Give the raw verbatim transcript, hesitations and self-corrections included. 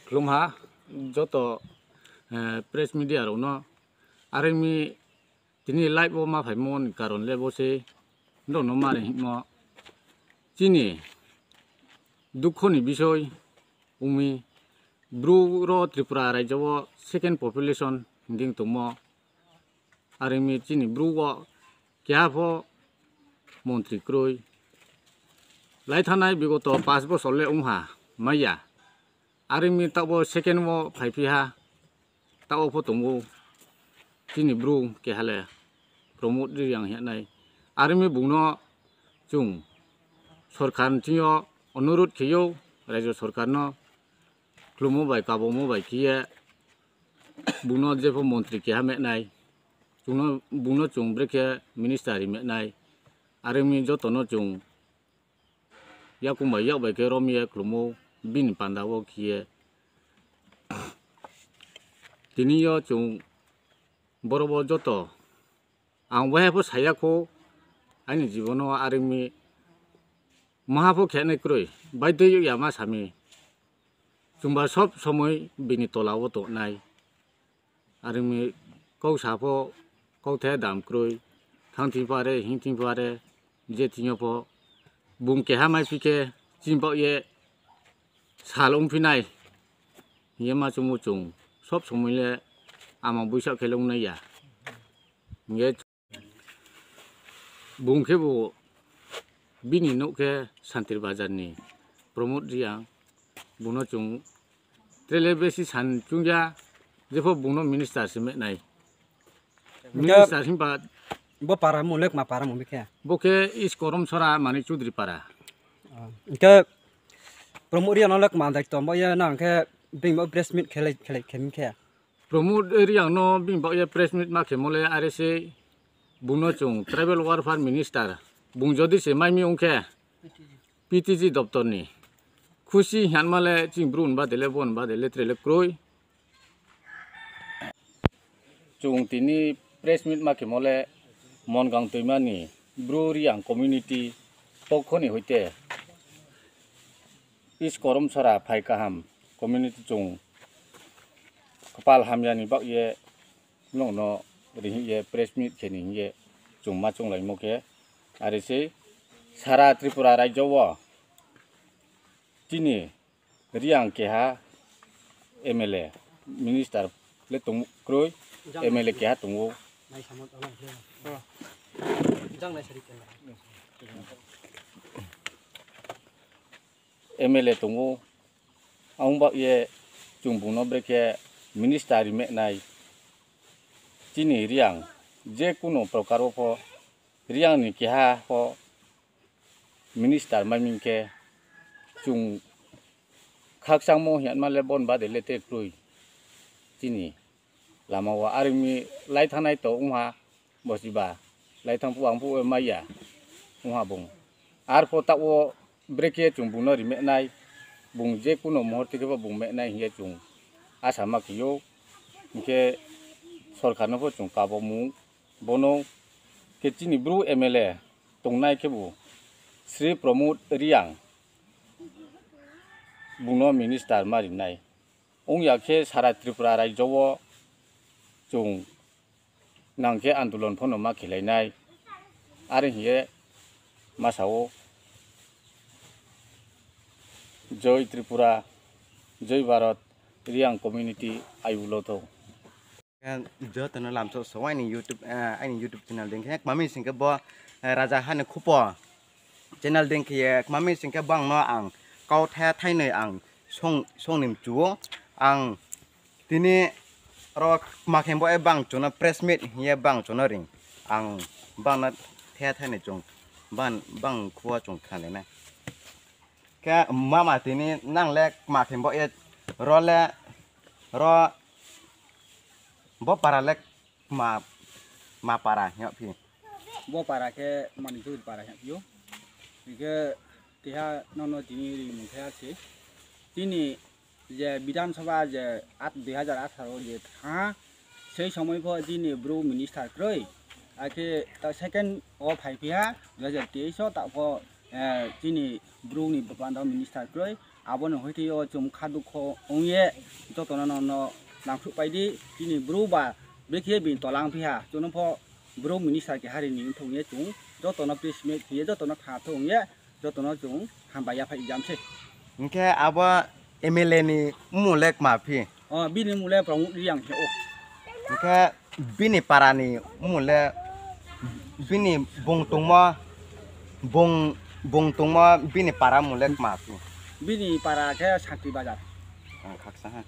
Khlum ha joto, eh, press media rao no. Are ong mi tini live wo ma phaimo ni karon le bo se, nrao no ma ri hingmo. Chini dukho ni bisoi ong mi, Bru ro Tripura rajyo wo second population hing dei tongmo. Are ong mi chini Bru wo keha pho montri kroi. Lai thanngnai bigoto pas bosor le ong ha, mai ya. Are ong mi taoh wo second wo phaiphi ha, taoh wo pho tong ou. Chini Bru keha le Pramod Reang hing ye nai. Are ong mi bung no chung sorkar ni thing yo onurodh khe ou, rajyo sorkar no khlumo bai kabomo bai khe ye bung no jepho montri keha meh nai, chung no, bung no chung brekhe minister ri meh nai. Are ong mi joto no chung yakoung bai yak bai khe rom ye khlumo, bini panda wo khe ye. Tini yo chung boro wo joto, ang waiha pho sa ya kho, aini jibon no are ong mi maha pho khe nai kroi, baidhoi ya ma sa mi. Chungba sob somoi bini tola wo tongnai. Are ong mi kau sa pho, kauthai dam kroi, thanng thing pho are, hing thing pho are, je thing yo pho, bung keha maiphi khe, chini baoh ye sal ongphi nai hing ye ma choung ou chung, sob somoi le ama boisaoh khe le ong nai ya. Hing ye bung khebu bini nouh khe Santir Bazar ni Pramod Reang, bung no chung tre le besi san choung ya, jepho bung no minister se meh nai. Minister himba bo para mung le kma para mung bi khe? Bo khe East Koromsora Manik Choudhury para. Hing khe Pramod Reang no le kma daito bo ye nang khe bini bo press meet khelai, khelai khe mi khe? Pramod Reang no bini baoh ye press meet ma khemo le are se, bung no chung tribal welfare minister, bung jodi se mai mi ong khe, P T G doptor ni khusi hingma le chini Bru ni bade le, bo ni bade le tre le kroi. Chung tini press meet ma khemo le Mongang Toima ni Bru Reang community pokho ni hoite East Koromsora Phai Kaham community chung kpal hamya ni baoh ye nung no ri hing ye press meet khe ni hing ye chung ma chounglaimo khe, are se sara Tripura rajyo wo chini Reang keha M L A, minister le tong kroi, M L A keha tong ou. M L A tong ou, ang baoh ye chung bung no brekhe minister ri meh nai. Chini Reang, je kuno prokar wo pho, Reang ni keha pho minister mai mi khe, chung khakchangmo hingma le bo ni bade le tre kroi. Chini lama wo are ong mi lai thanngnai to ong ha, bosiba lai thanng phuh ang phuh mai ya ong ha bung. Arpho taoh wo brekhe chung bung no ri meh nai, bung je kuno muhurto khe pho bung meh nai hing ye chung asa ma khe ou. Hing khe sorkar no pho chung kabo mung, bono khe chini Bru M L A tongnai khebu Sri Pramod Reang, bung no minister ma ri nai. Ong ya khe sara Tripura rajyo wo chung nang khe andolon pho no ma khelai nai. Are hing ye ma sa ou, Jai Tripura, Jai Bharat, Reang community, I love you. Joto no lamso so aini YouTube, eh, aini YouTube channel dei khe kma mi sing khe bo, eh, Raja Hani Khupo channel dei khe ye kma mi sing khe bang no ang kauthai thainoi ang song, song ni mchu ou. Ang tini ro kma khe bo ye bang chung no press meet hing ye bang chung no ring. Ang bang no the thainoi chung bang, bang khuo chung khnanai nai. Khe mama tini nang le kma khe bo ye ro le, ro bo para le kma, ma para hing phi? Bo para khe Manik Choudhury para hing phi ou. Hing khe keha nono tini rimung khe se. Chini je Bidhan Sabha je at-, dui hajar atharo je thanng ha, sei somoi pho chini Bru minister kroi. Akhe ta second wo phaiphi ha, dui hajar teis wo, taoh pho, eh, chini Bru ni panda minister kroi. Abo ni hoite yo chung kha dukho ong ye joto no, no, no nangkhruhpai di, chini Bru ba brekhe bini tola ongphi ha, chung no pho Bru minister keha ri ni ongthung ye chung joto no press meet khe ye joto no kha thung ye joto no chung hambai yaphaih jam se. Hing khe abo M L A ni mmung le kma phi? O, bini mmung le Pramod Reang se o. Hing khe bini para ni mmung le, bini bung tongmo, bung, bung tongmo bini para mmung le kma phi? Bini para khe Santi Bazar. Ang khaksa ha.